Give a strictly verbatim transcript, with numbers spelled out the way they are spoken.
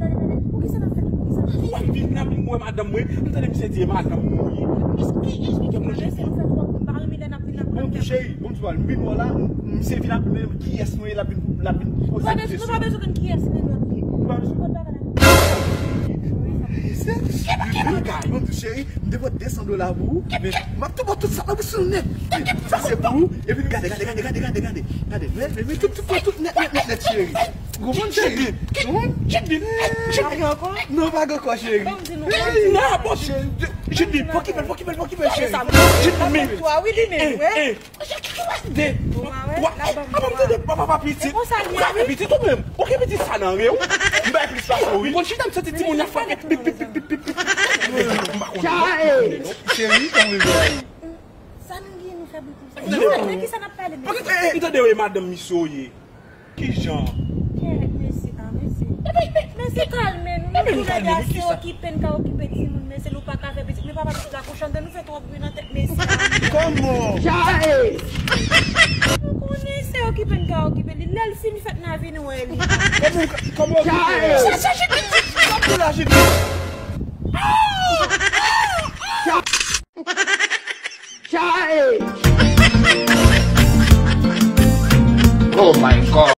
tande, tande. Poukisa n ap fè tout sa? Mwen vin la, mwen wè madanm mwen. M tande misye di e madanm mwen ye. Esplike mwen, Jezi. Mesye, nou fè twòp. M pa renmen lè n ap vin la pou n ap fè. Bon, cheri, bon, m vin wè la, misye vin ap, men kiyès nou ye, l ap vin, l ap vin poze kesyon. Nou pa bezwen konn kiyès nou ye. Nou pa bezwen. Bon, bagay la. Cheri, m te pote de san dola pou ou, men m ap tou ba w tout sa nan bouch ou nèt. Sa se pou ou, epi gade, gade, gade, gade, gade, gade. Gade, men, men, men tout, tout, tout, tout nèt, nèt, nèt, nèt, cheri. Ou konprann, cheri? Ou konprann? Cheri, cheri. Non, pa gen ankò, cheri. Non, bon, cheri. Cheri, pa okipe l, pa okipe l, pa okipe l, cheri. Cheri, men. Twa, wi, li menm, wi. De, twa. Apa m tande papa pa pitit. Ou ka fè pitit ou menm. Ou gen pitit sa nan ren ou. M bay plis pase ou, wi. M konn chita m santi timoun nan frape. Pip, pip, pip, pip, pip, pip. M pa konn. Cheri, kòman w ye? Sa nou gen nou fè boukou sa? Nan ki sa n ap pale, mesye? M tande w e madanm misye w ye. Kijan? Kèt, mesye, ah, mesye. Mesye, kalme nou. Nou tou lè de ase okipe n ka okipe timoun, mesye, nou pa ka fè pitit. Men papa pitit la kouche anndan, nou fè twòp bri nan tèt mesye. Kòman? Nou konnen se okipe n ka okipe li. Lè l fin fèt, n a vin wè li. Kòman, kòman okipe? Sa, sa, jete, jete, jete, jete. Oh my God.